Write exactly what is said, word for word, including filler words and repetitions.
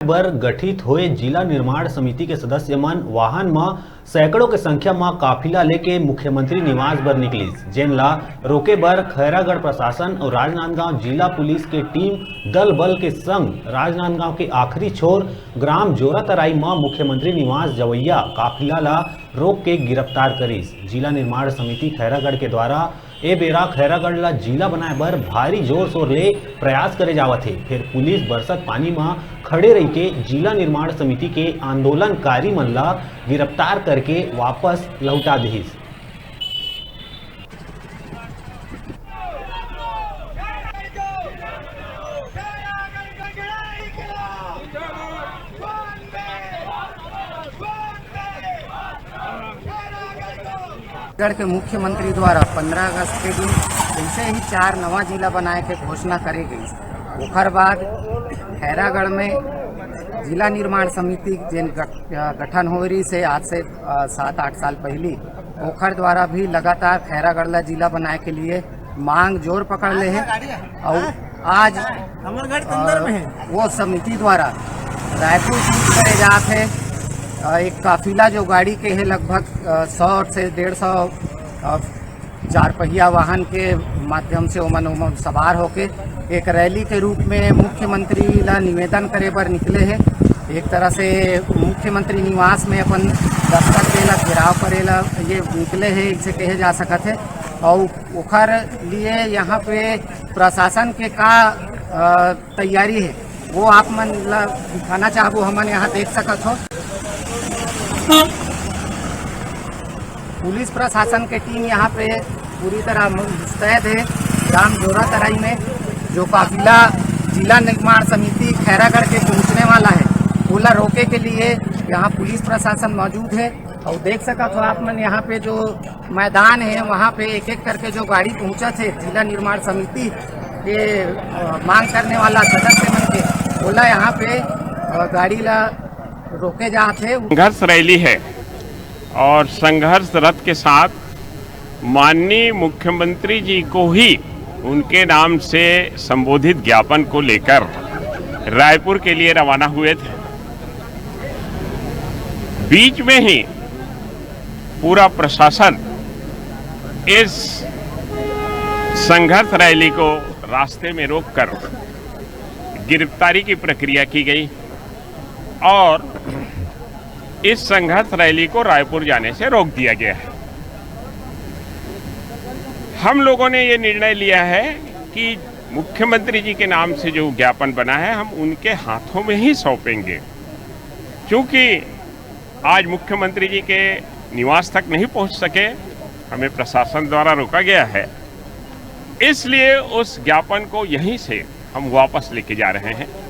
बर गठित होए जिला निर्माण समिति के सदस्य मन वाहन म सैकड़ों के संख्या म काफिला लेके मुख्यमंत्री निवास बर निकलिस, जेन ला रोके बर खैरागढ़ प्रशासन अउ राजनांदगांव जिला पुलिस के टीम दल बल के संग राजनांदगांव के आखिरी छोर ग्राम जोरातराई म मुख्यमंत्री निवास जवैया काफिला ला रोक के गिरफ्तार करिस। जिला निर्माण समिति खैरागढ़ के द्वारा ए बेरा खैरागढ़ ला जिला बनाए बर भारी जोर शोर ले प्रयास करे जावत हे, फेर पुलिस बरसत पानी म खड़े रहिके जिला निर्माण समिति के आंदोलनकारी मन ला गिरफ्तार करके वापस लहुटा दिहिस। छत्तीसगढ़ के मुख्यमंत्री द्वारा पंद्रह अगस्त के दिन जैसे ही चार नवा जिला बनाए के घोषणा करे गई, ओखर बाद खैरागढ़ में जिला निर्माण समिति जेन गठ-, गठन हो रही से आज से, अ, सात आठ साल पहली, ओखर द्वारा भी लगातार खैरागढ़ ला जिला बनाए के लिए मांग जोर पकड़ ले हे। और आज, हमर गाड़ी अंदर में हे। वो समिति द्वारा रायपुर कूच करे जात हे। अ, एक काफिला जो गाड़ी के हे, लगभग, अ, सौ से डेढ़ सौ, अ, चार पहिया वाहन के माध्यम से ओमन, ओमन सवार होके एक रैली के रूप में मुख्यमंत्री ला निवेदन करे बर निकले हे। एक तरह से मुख्यमंत्री निवास में अपन दस्तक देला, घेराव करेला ये निकले हे, इसे कहे जा सकत हे। और ओखर लिए यहाँ पे प्रशासन के का, अ, तैयारी हे, वो आप मन ला दिखाना चाहबो, हमन यहाँ देख सकत हो। पुलिस प्रशासन के टीम यहाँ पे पूरी तरह मुस्तैद हे। ग्राम जोरातराई में जो काफिला जिला निर्माण समिति खैरागढ़ के पहुँचने वाला हे, ओला रोके के लिए यहाँ पुलिस प्रशासन मौजूद हे। और देख सकत हो आप मन, यहाँ पे जो मैदान हे, वहाँ पे एक एक करके जो गाड़ी पहुँचत हे जिला निर्माण समिति के, अ, मांग करने वाला सदस्य मन के, ओला यहाँ पे, अ, गाड़ी ला रोके जात हे। संघर्ष रैली है और संघर्ष रथ के साथ माननीय मुख्यमंत्री जी को ही उनके नाम से संबोधित ज्ञापन को लेकर रायपुर के लिए रवाना हुए थे। बीच में ही पूरा प्रशासन इस संघर्ष रैली को रास्ते में रोककर गिरफ्तारी की प्रक्रिया की गई और इस संघर्ष रैली को रायपुर जाने से रोक दिया गया है। हम लोगों ने ये निर्णय लिया है कि मुख्यमंत्री जी के नाम से जो ज्ञापन बना है, हम उनके हाथों में ही सौंपेंगे, क्योंकि आज मुख्यमंत्री जी के निवास तक नहीं पहुंच सके, हमें प्रशासन द्वारा रोका गया है, इसलिए उस ज्ञापन को यहीं से हम वापस लेके जा रहे हैं।